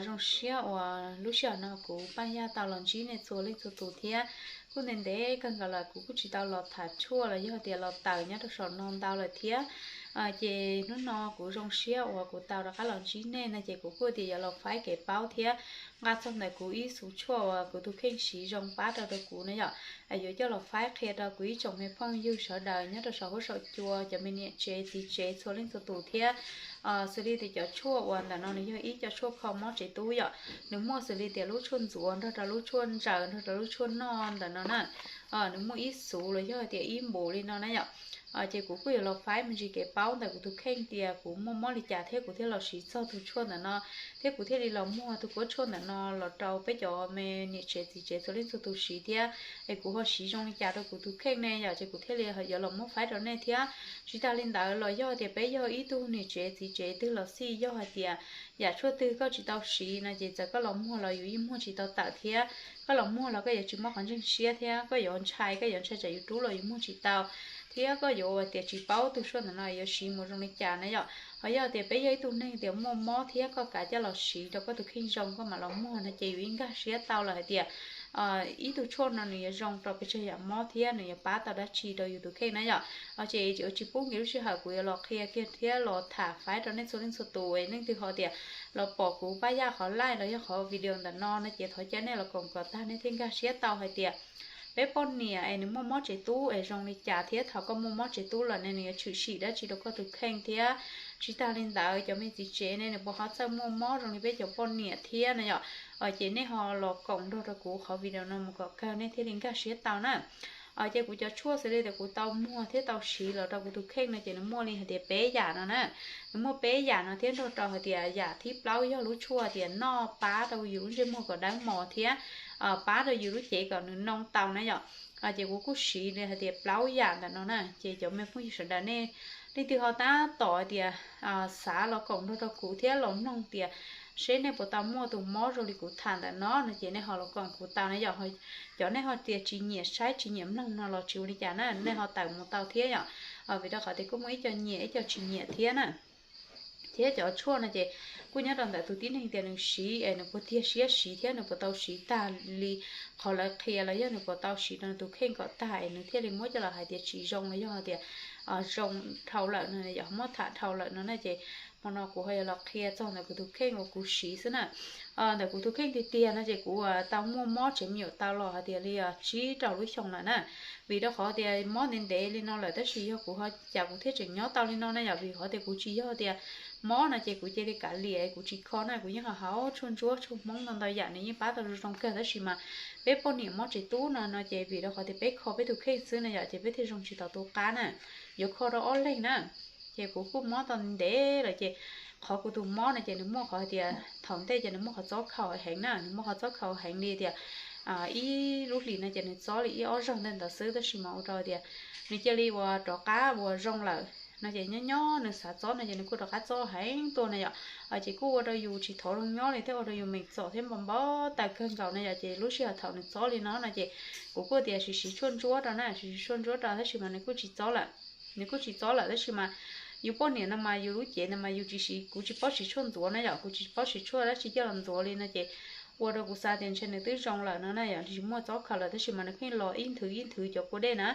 Zoo siab uas lub sij hawm no kuv Paj Yaj tau los ntsib nej txhua leej txhua tus thiab. Kuj ntev ntev kawg nkaus lawm kuv kuj tsis tau los tham tshuaj los yog tias los tawm nyob rau saum no ntau lawm thiab. Ces hnub no kuv zoo siab uas kuv tau rov qab los ntsib nej no ces kuv kuj tias yuav los faib kev paub thiab nqa txog ntawm kuv ib xus tshuaj uas kuv tus kheej siv zoo pab rau rau kuv na yom. Yuav coj los faib qhia rau kuv ib tsoom me phooj ywg sawv daws nyob rau saum huab saum cua, cov me niam tsev txiv tsev txhua leej txhua tus thiab. Xws li tias cov tshuaj uas ntawm no nws yog ib co tshuaj kho mob tsev tub yom. Nws muaj xws li tias lub tshuaj ntxuav nrog rau lub tshuaj ntsaws nrog rau lub tshuaj noj ntawm no na. Nws muaj ib xuv los yog tias ib npus li no na yom. Ces kuv kuj yuav los faib me ntsis kev paub ntawm kuv tus kheej tias kuv muaj mob li cas thiab kuv thiaj los siv txog tus tshuaj ntawm no, thiab kuv thiaj li los muag tus kuab tshuaj ntawm no los rau peb cov me niam tsev txiv tsev txhua leej txhua tus siv thiab es kuv ho siv zoo li cas rau kuv tus kheej ne yom. Ces kuv thiaj li yuav los muab faib rau nej thiab. Tsis tas li ntawd los yog tias peb yog ib tug niam tsev txiv tsev twg los xij, yog hais tias yam tshuaj twg koj tsis tau siv no ces txawm koj los muag los yus yeej muag tsis tau tawm thiab. Koj los muag los koj yuav tsis muaj qhov ntseeg siab thiab koj yuav ntshai, koj yuav ntshai tsam yus rub los yus muag tsis tau, thiab koj yuav ua tias tsis paub tus tshuaj ntawm no yuav siv mus zoo li cas na yom. Ho yog tias peb yog ib tug neeg tias muaj mob thiab koj kav coj los siv rau koj tus kheej zoo koj mam los muag no ces yus yeej nkag siab tau lawm hais tias ib tug tshuaj no nws yuav zoo rau pes tsawg yam mob thiab nws yuav pab tau dab tsi rau yus tus kheej na yom. Ces tsis pub nkim lub sij hawm, kuv yuav los qhia kiag thiab los tham faib rau nej txhua leej txhua tus. Leej twg ho tias los pom kuv Paj Yaj qhov live los yog qhov video ntawm no no ces thov caw nej los koom kom tag nej thiaj nkag siab tau hais tias peb poj niam es nws muaj mob tsev tub es zoo li cas thiab thaum koj muaj mob tsev tub los ne nws yuav tshwm sim dab tsi rau koj tus kheej thiab. Tsis tas li ntawd cov me txiv tsev ne nws puas ho txawj muaj mob zoo li peb cov poj niam thiab na yom. Ces nej ho los koom nrog rau kuv qhov video no mus kom kawg nej thiaj li nkag siab tau na. Ces kuv cov tshuaj xws li tias kuv tau muag thiab tau siv los rau kuv tus kheej no ces nws muaj li hais tias peb yam no na. Nws muaj peb yam no thiab nrog rau hais tias yam thib plaub yog lub tshuaj tias noj pab rau yus lub ntsej muag kom dawb mos thiab pab rau yus lub cev kom nws noo tau na yom. Ces kuv kuj siv li hais tias plaub yam ntawm no na ces cov me phooj ywg sawv daws nej leej twg ho tab tom tias xav los koom nrog rau kuv thiab los mloog tias seb nej puas tau muaj tus mob zoo li kuv tham ntawm no no ces nej ho los koom kuv tau na yom. Cov nej ho tias tsis nyiam saib tsis nyiam mloog no los tsis ua li cas na, nej ho tawm mus tau thiab yom. Vim rau qhov tias kuj muaj ib co nyiam ib co tsis nyiam thiab na. Thiab cov tshuaj no ces kuj nyob rau ntawm tus tib neeg tias nws siv es nws puas tiag siab siv thiab nws puas tau siv tag li qhov lawv qhia los yog nws puas tau siv rau nws tus kheej kom tag es nws thiaj li muab coj los hais tias tsis zoo los yog tias zoo dhau lawm no, yog muab tham dhau lawm no na ces hmo no kuv ho yuav los qhia txog ntawm kuv tus kheej uas kuv siv xwb na. Ntawm kuv tus kheej tiag tiag no ces kuv tau muaj mob tsev me nyuam tau los hais tias li tsib rau lub xyoo lawm na. Vim rau qhov tias mob ntev ntev li no lawm tab sis yog kuv ho cas kuv thiaj tseem nyob tau li no na yom, vim qhov tias kuv tsis yog tias mob no ces kuv cia li kav liam kuv tsis kho na, kuv yeej ho haus tshuaj ntsuab tshuaj hmoob ntau ntau yam nws yeej pab tau zoo zoo kawg tab sis mas peb poj niam mob tsev tub no no ces vim rau qhov tias peb kho peb tus kheej xwb na yom ces peb thiaj zoo tsis tau tu qab na. Yuav kho rau ob leeg na. Ces kuv kuj mob tau ntev lawm ces qhov kuv tus mob no ces nws muaj qhov hais tias thaum ntej ces nws muaj qhov txob khaus heev na, nws muaj qhov txob khaus heev li tias ib lub hlis no ces nws txob li ib ob zaug ntawd ntawd xwb tab sis mas ua rau tias nws cia li uas rov qab uas zoo lawm no ces nyob nyob nws xav txob no ces nws kuj rov qab txob heev tuaj na yom. Ces kuj ua rau yus tsis thov zoo nyob li thiab ua rau yus meem txom thiab npau npau taws kawg nkaus na yom. Ces lub sij hawm thaum nws txob li no no ces kuv kuj tias sim siv tshuaj ntsuab rau na, sim siv tshuaj ntsuab rau tab sis mas nws kuj tsis txob lawm. Nws kuj tsis txob lawm tab sis mas yus poj niam no mas yus lub cev no mas yus tsis siv, kuv tsis paub siv tshuaj ntxuav na yom, kuv tsis paub siv tshuaj dab tsi coj los ntxuav li no ces ua rau kuv xav tias ntshe nws twb zoo lawm no na yom, tsis muaj txob khaus lawm tab sis mas nws pheej los ib nthwv ib nthwv cov kua dej na.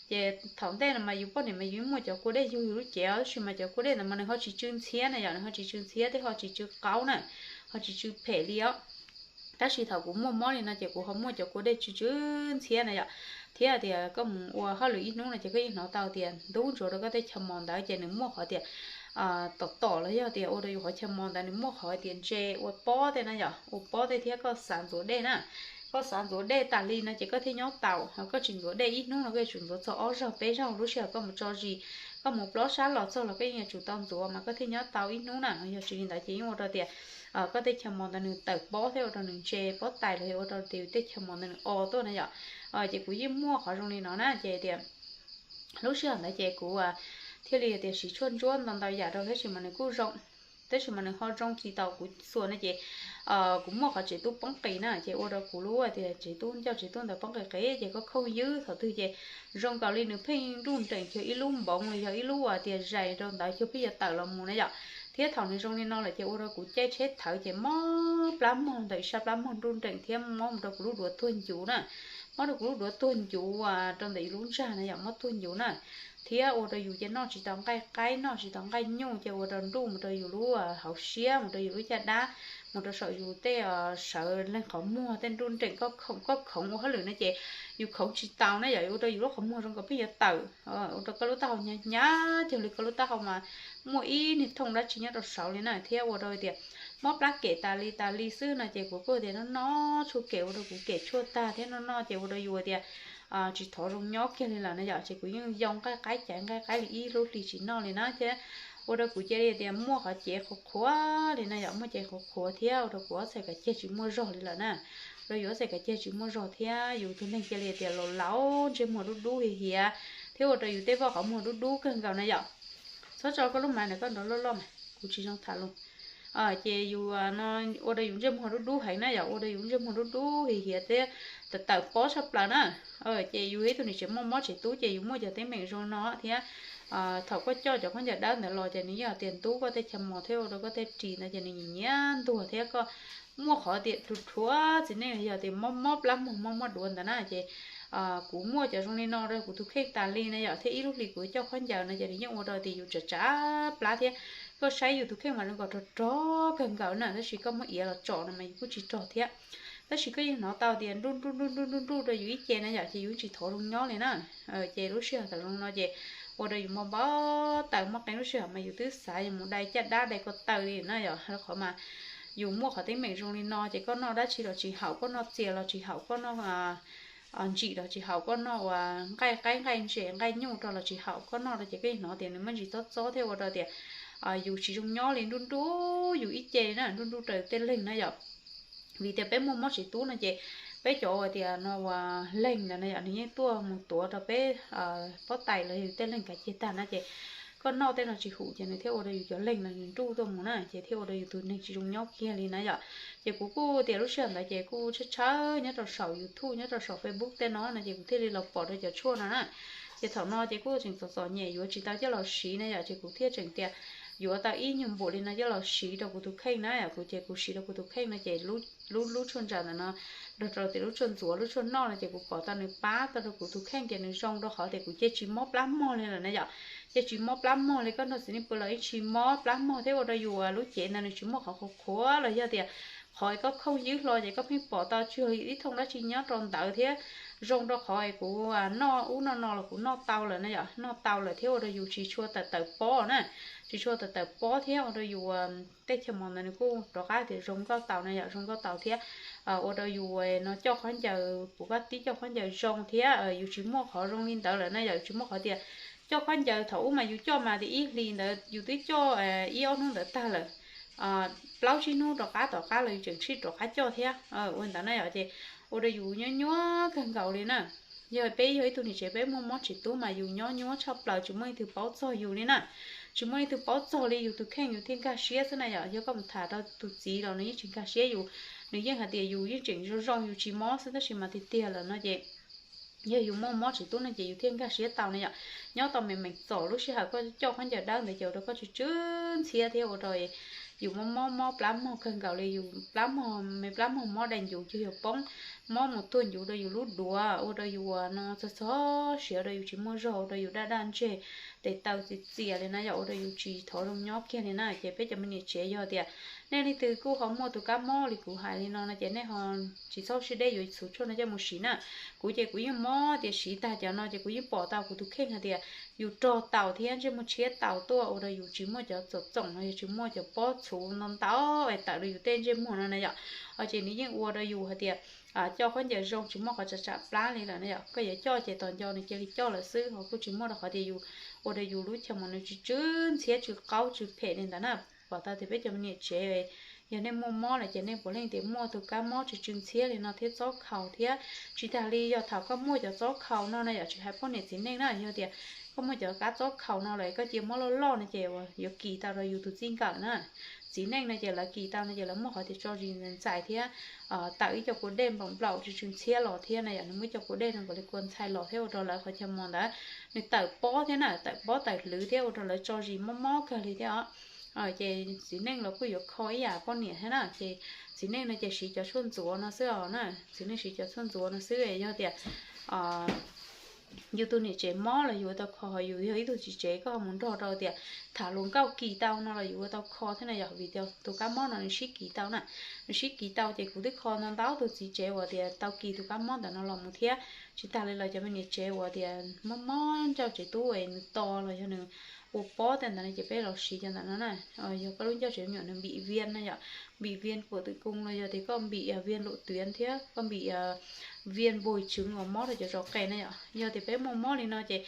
Ces thaum ntej no mas yus poj niam mas yus muaj cov kua dej yug yus lub cev tab sis mas cov kua dej ntawd mas nws ho tsis tsw ntxhiab na yom, nws ho tsis tsw ntxhiab thiab ho tsis tsw qaub na, ho tsis tsw phem li os. Tab sis thaum kuv muaj mob li no ces kuv ho muaj cov kua dej tsw tsw ntxhiab na yom, thiab tias koj mus ua hauj lwm ib hnub no ces koj yeej hnov tau tias ntub ntsuav rau koj tej chaw mos ntawd ces nws muaj qhov tias tom tom los yog tias ua rau yus qhov chaw mos ntawd nws muaj qhov tias ntse ua pob tej na yom, ua pob tej thiab koj xav ntxuav dej na. Koj xav ntxuav dej tas li no ces koj thiaj nyob tau, ho koj tsis ntxuav dej ib hnub no koj yuav tsum ntxuav txog ob zaug peb zaug lub sij hawm koj mus tso zis, koj mus plob sab los txog los koj yeej yuav tsum tau ntxuav mas koj thiaj nyob tau ib hnub na. Yog tsis li ntawd ces yeej ua rau tias koj tej chaw mos ntawd nws tawm pob thiab ua rau nws ntse pob tais los yog ua rau tias tej chaw mos ntawd nws o tuaj na yom. Ces kuv yeej muaj qhov zoo li no na ces tias lub sij hawm ntawd ces kuv thiaj li tias siv tshuaj ntsuab ntau ntau yam rau tab sis mas nws kuj zoo, tab sis mas nws ho zoo tsis tau kuv xuas no ces kuv muaj qhov tsev tub poob qis na ces ua rau kuv lub tias tsev tub ncauj tsev tub ntawd poob qis qis ces koj khooj ywb thaum twg ces zoo nkaus li nws pheej nruj nreem cuag ib lub npoov los yog ib lub uas tias zais rau ntawd cuag pheej yuav tawm los mus na yom. Thiab thaum nws zoo li no lawm ces ua rau kuv caij tsheb thawv ces mob plab mog ntawm sab plab mog nruj nreem thiab mob mus rau kuv lub duav tuag ncuv na. Mob rau kuv lub duav tuag ncuv rau ntawm yus lub ntsag na yom, mob tuag ncuv na. Thiab ua rau yus ces noj tsis tau nqaij qaib, noj tsis tau nqaij nyuj ces ua rau nruj mus rau yus lub hauv siab, mus rau yus lub caj dab, mus rau saum yus tej sawv leeg qhov muag tej nruj nreem, koj khoov koj khoov ua hauj lwm no ces yus khoov tsis tau na yom, ua rau yus lub qhov muag zoo nkaus pheej yuav tawm, ua rau koj lub taub hau hnyav hnyav cuag li koj lub taub hau mas muaj ib niag thooj dab tsi nyob rau saud li na. Thiab ua rau tias mob plab kem tas li tas li xwb no ces kuv kuj tias noj noj tshuaj kem ua rau kuv kem tshuaj tag thiab noj noj ces ua rau yus tias tsis thov zoo nyob kiag li lawm na yom, ces kuv yeej yoo nqaij qaib caiv nqaij qaib li ib lub hlis tsis noj li na thiab ua rau kuv cia li tias muaj qhov cev qhuav qhuav li na yom, muaj cev qhuav qhuav thiab ua rau kuv ob txhais kav ceg tsis muaj zog li lawm na. Ua rau yus ob txhais kav ceg tsis muaj zog thiab yus tus neeg cia li tias laus laus, ntsej muag dub dub hiav hiav thiab ua rau yus tej voj qhov muag dub dub kawg nkaus na yom. Txhob tso koj lub maiv ntawm koj nrov loj loj mas kuv tsis zoo tham lus. Ces yus ua rau yus ntsej muag dub dub heev na yom, ua rau yus ntsej muag dub dub hiav hiav thiab tawm tawm pob tshaj plaws na. Ces yus ib tug niam tsev muaj mob tsev tub ces yus muaj cov teeb meem zoo no thiab thaum koj coj cov khaub ncaws dawb ntawd los ces nws yeej tias ntub koj tej chaw mos thiab ua rau koj tej ris ntawd ces nws nyiam nyiam ntuag thiab koj muaj qhov tias rhuav rhuav txiv neej los yog tias mob mob plab muag mob mob duav ntawd na ces kuv muaj cov zoo li no rau kuv tus kheej tas li na yom, thiab ib lub hlis kuv coj khaub ncaws no ces nws yeej ua rau tias yus tsav tsav plab thiab koj saib yus tus kheej mas zoo nkaus rog rog kawg nkaus na, tab sis koj muab iav los tsom no mas yus kuj tsis rog thiab. Tab sis koj yeej hnov tau tias nruj nruj nruj nruj nruj nruj rau yus ib ce na yom, ces yus tsis thov zoo nyob li na. Ces lub sij hawm thaum zoo no ces ua rau yus mob npau taws mob qeeb, lub sij hawm mas yus twb xav yus mus dai caj dab dai ko taw li na yom, rau qhov mas yus muaj qhov teeb meem zoo li no ces koj noj dab tsi los tsis haum, koj noj txias los tsis haum, koj noj ntsim los tsis haum, koj noj uas nqaij qaib nqaij ntses nqaij nyuj rau los tsis haum, koj noj rau ces koj yeej hnov tias nws muaj ntsis txob txob thiab ua rau tias yus tsis zoo nyob li, nruj nruj yus ib ce na, nruj nruj rau tej leeg na yom. Vim tias peb muaj mob tsev tub no ces peb cov uas tias no uas leeg ntawd na yom, nws yeej tuaj mus tuav rau peb pob tais los yog tej leeg kav ceg tag na ces koj noj tej no tsis hum ces nws thiaj ua rau yus cov leeg no nws nruj tuaj mus na ces thiaj ua rau yus tus neeg tsis zoo nyob kiag li na yom. Ces kuv kuj tias lub sij hawm ntawd ces kuj tshawb tshawb nyob rau saum YouTube nyob rau saum Facebook tej no no ces kuv thiaj li los pom rau cov tshuaj no na. Ces thaum no ces kuj tseem txom txom nyem yuav tsis tau coj los siv na yom, ces kuv thiaj tseem tias yuav tau ib nyuag npum li no coj los siv rau kuv tus kheej na yom. Kuv ces kuv siv rau kuv tus kheej no ces lub lub tshuaj ntsaws ntawm no nrog rau tias lub tshuaj ntxuav lub tshuaj noj no ces kuv pom tau nws pab tau rau kuv tus kheej ces nws zoo rau qhov tias kuv ces tsis mob plab mog li lawm na yom. Ces tsis mob plab mog li, koj nrog txiv neej pw los yeej tsis mob plab mog thiab ua rau yus lub cev ntawd nws tsis muaj qhov qhuav qhuav los yog tias qhov koj khooj ywb hlo ces koj pheej pom tau tsuas ib thooj dab tsi nyob rau ntawd thiab zoo rau qhov kuv noj ub noj no los kuv noj tau lawm na yom, noj tau lawm thiab ua rau yus tsis tshua tawm tawm pob na, tsis tshua tawm tawm pob thiab ua rau yus tej chaw mos ntawd nws kuj rov qab tias zoo nkauj taus na yom, zoo nkauj taus thiab ua rau yus no coj khaub ncaws, kuv koj tib coj khaub ncaws zoo thiab yus tsis muaj qhov zoo li ntawd lawm na yom, yus tsis muaj qhov tias coj khaub ncaws thaum ub mas yus coj mas tias ib hlis ntawd yus twb coj ib ob hnub ntawd tag lawm, plaub tsib hnub rov qab tom qab los yus tseem sib rov qab coj thiab ua ntawd na yom, ces ua rau yus nyuaj nyuaj kawg nkaus li na. Yog peb yog ib tug niam tsev peb muaj mob tsev tub mas yus nyob nyuaj tshaj plaws tsis muaj leej twg paub txog yus li na. Tsis muaj leej twg paub txog li, yus tus kheej yus thiaj nkag siab xwb na yom. Yog koj mus tham rau tus txiv los nws yeej tsis nkag siab yus, nws yeej hais tias yus yeej tseem zoo zoo yus tsis mob xwb, tab sis mas tiag tiag lawm no ces yog yus muaj mob tsev tub no ces yus thiaj nkag siab tau na yom. Nyob tau me meem txom lub sij hawm koj coj khaub ncaws dawb ntawd ces ua rau koj tsw tsw ntxhiab thiab ua rau yus mob mob mob plab mog kawg nkaus li, yus plab mog me plab mog mob dai ncuv cuag yus poob, mob mus tuag ncuv rau yus lub duav ua rau yus uas no txog txog siav ua rau yus tsis muaj zog ua rau yus daj daj ntseg, tes taw txias txias li na yom, ua rau yus tsis thov zoo nyob kiag li na. Ces peb cov me niam tsev yog tias nej leej twg kuj ho muaj tus kab mob li kuv hais li no no ces nej ho tsis txhob sib deb yuav txhuv tshuaj no coj mus siv na. Kuv ces kuv yeej mob tias siv tag cov no ces kuv yeej pom tau kuv tus kheej hais tias yus rog taus thiab ntsej muag tshiab taus tuaj ua rau yus tsis muaj cov txom txoom no, yus tsis muaj cov pob txhuv ntau ntau es tawm rau yus tej ntsej muag no na yom. Ces nws yeej ua rau yus hais tias coj khaub ncaws zoo tsis muaj qhov tsam tsam plab li lawm na yom. Koj yuav coj ces tos nco nws cia li coj lawm xwb, ho kuj tsis muaj rau qhov tias yus ua rau yus lub chaw mos nws tsw tsw ntxhiab tsw qaub tsw phem li ntawd na. Pom tau tias peb cov me niam tsev yog nej muaj mob lawm ces nej puav leej tias muaj tus kab mob tsw tsw ntxhiab li no thiab txob khaus thiab. Tsis tas li yog thaum koj muaj cov txob khaus no na yom, tsis hais poj niam txiv neej na, yog tias koj muaj cov kab txob khaus no lawm koj cia mob loj loj no ces yuav kis tau rau yus tus txij nkawm na. Txiv neej no ces lawv kis tau no ces lawv muaj qhov tias tso zis ntxais thiab tawm ib co kua dej nplaum nplaum tsw tsw ntxhiab los thiab na yom, nws muaj ib co kua dej no nkaus li kua ntxhai los thiab ua rau lawv qhov chaw mos ntawd nws tawm pob thiab na, tawm pob tawm hlwv thiab ua rau lawv tso zis mob mob kawg li thiab os. Ces txiv neej los kuj yuav kho ib yam poj niam thiab na. Ces txiv neej no ces siv cov tshuaj ntxuav no xwb os na, txiv neej siv cov tshuaj ntxuav no xwb. Yog tias yus tus niam tsev mob los yus ua tau kho, ho yus yog ib tug txiv tsev koj ho mus nrog rau tias tham luag nkauj kis tau no los yus ua tau kho thiab na yom, vim tias tus kab mob no nws sib kis tau na. Nws sib kis tau ces kuv twb kho ntau ntau tus txiv tsev uas tias tau kis tus kab mob ntawm no los mus thiab. Tsis tas li los cov me niam tsev uas tias mob mob ncauj tsev tub es nws to los yog nws ua pob tej ntawd no ces peb los siv cov ntawm no na. Yog koj lub ncauj tsev me nyuam nws bị viêm na yom, bị viêm của tử cung los yog tias koj bị viêm nội tuyến thiab koj bị viêm buồng trứng uas mob rau cov zos qes na yom. Yog tias peb muaj mob li no ces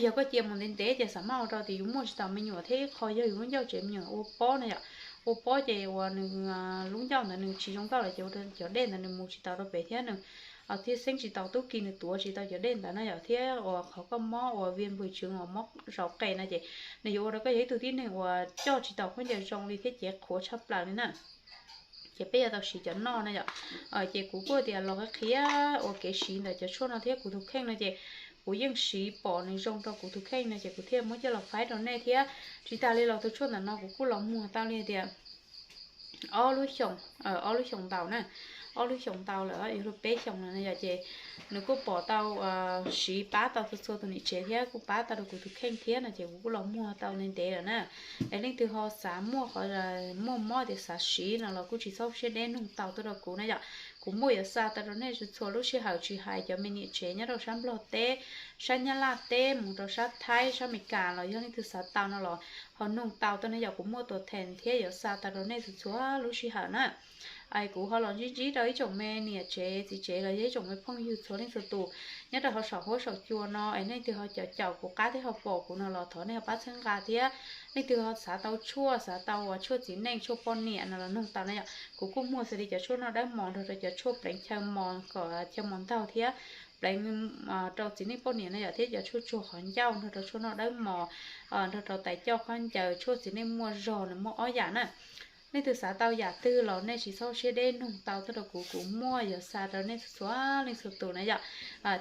yog koj cia mus ntev ntev ces xav maj ua rau tias yus muaj tsis tau me nyuam thiab ib qho yog yus lub ncauj tsev me nyuam ua pob na yom. Ua pob ces uas nws lub ncauj ntawd nws tsis zoo nkauj lawm ces ua rau cov dej ntawd nws mus tsis tau rau pem thiab nws thiaj xeeb tsis tau tub ki, nws tuav tsis tau cov dej ntawd na yom. Thiab uas qhov koj mob uas viêm buồng trứng uas mob zos qes no ces nws yuav ua rau koj yog ib tug tib neeg uas coj tsis tau khaub ncaws zoo li thiab cev qhuav tshaj plaws li na. Ces peb yuav tau siv cov noj na yom. Ces kuv kuj tias los qhia qhia uas kev siv ntawm cov tshuaj no thiab kuv tus kheej no ces kuv yeej siv pom nws zoo rau kuv tus kheej no ces kuv thiaj muab coj los faib rau nej thiab. Tsis tas li los tus tshuaj ntawm no kuv kuj los muag tau li tias ob lub xyoos, ob lub xyoos ntau na, ob lub xyoos ntau lawm, yuav luag peb xyoos lawm no yom. Ces nws kuj pom tau siv pab tau txhua txhua tus niam tsev thiab kuj pab tau rau kuv tus kheej thiab no ces kuv kuj los muag tau ntev ntev lawm na. Es leej twg ho xav muaj qhov, muaj mob tias xav siv no los kuj tsis txhob siab deb, nug tau tuaj rau kuv na yom. Kuv muaj yuav xa tau rau nej txhua txhua lub sij hawm, tsis hais cov me niam tsev nyob rau sab Nplog teb, sab Nyab Laj teb, mus rau sab Thaib, sab Amelikas los yog leej twg xav tau no los ho nug tau tuaj na yom. Kuv muaj tus theem thiab yuav xa tau rau nej txhua txhua lub sij hawm na. Es kuv ho los ntsib ntsib rau ib tsoom me niam tsev txiv tsev los yog ib tsoom me phooj ywg txhua leej txhua tus nyob rau hauv saum huab saum cua no es leej twg ho caum caum kuv qab thiab ho pom kuv no los thov nej ho pab txhawb nqa thiab. Leej twg ho xav tau tshuaj, xav tau uas tshuaj txiv neej tshuaj poj niam no los nug tau na yom. Kuv kuj muag xws li cov tshuaj noj dawb mos nrog rau cov tshuaj pleev chaw mos kom chaw mos ntaug thiab pleev rau txiv neej poj niam na yom, thiab cov tshuaj tsuag qhov ncauj nrog rau tshuaj noj dawb mos nrog rau tais coj khaub ncaws, tshuaj txiv neej muaj zog, nws muaj ob yam na. Leej twg xav tau yam twg los nej tsis txhob siab deb, nug tau tuaj rau kuv, kuv muaj yuav xa rau nej txhua leej txhua tus na yom.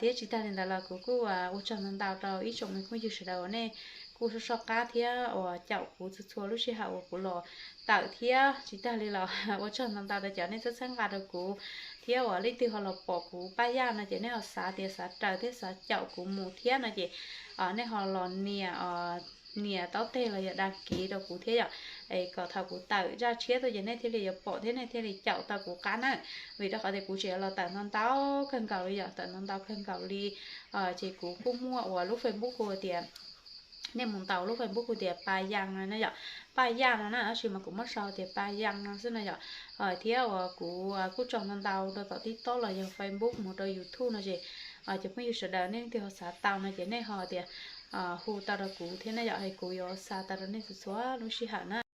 Thiab tsis tag li ntawd los kuv kuj ua tsaug ntau ntau rau ib tsoom me phooj ywg sawv daws uas nej kuj soj soj qab thiab uas caum kuv txhua txhua lub sij hawm uas kuv los tawm thiab tsis tag li los ua tsaug ntau ntau rau cov nej txhawb txhawb nqa rau kuv thiab uas leej twg ho los pom kuv paj yaj no ces nej ho xav tias xav raws thiab xav caum kuv mus thiab no ces nej ho los nias, nias taub teg los yog dag kiv rau kuv thiab yom, es kom thaum kuv tawm zaj tshiab tuaj ces nej thiaj li yuav pom thiab nej thiaj li caum tau kuv qab na. Vim rau qhov tias kuv tseem los tawm ntau ntau kawg nkaus li yom, tawm ntau ntau kawg nkaus li. Ces kuv kuj muaj uas lub Facebook kuv tias nej mus ntaus lub Facebook kuv tias Paj Yaj no na yom, Paj Yaj no na, tab sis mas kuv muab sau tias Paj Yaj no xwb no yom. Thiab uas kuv kuj tso ntau ntau rau tom TikTok los yog Facebook mus rau YouTube no ces cov phooj ywg sawv daws nej leej twg ho xav tau no ces nej ho tias hu tau rau kuv thiab na yom, es kuv yuav xa tau rau nej txhua txhua lub sij hawm na.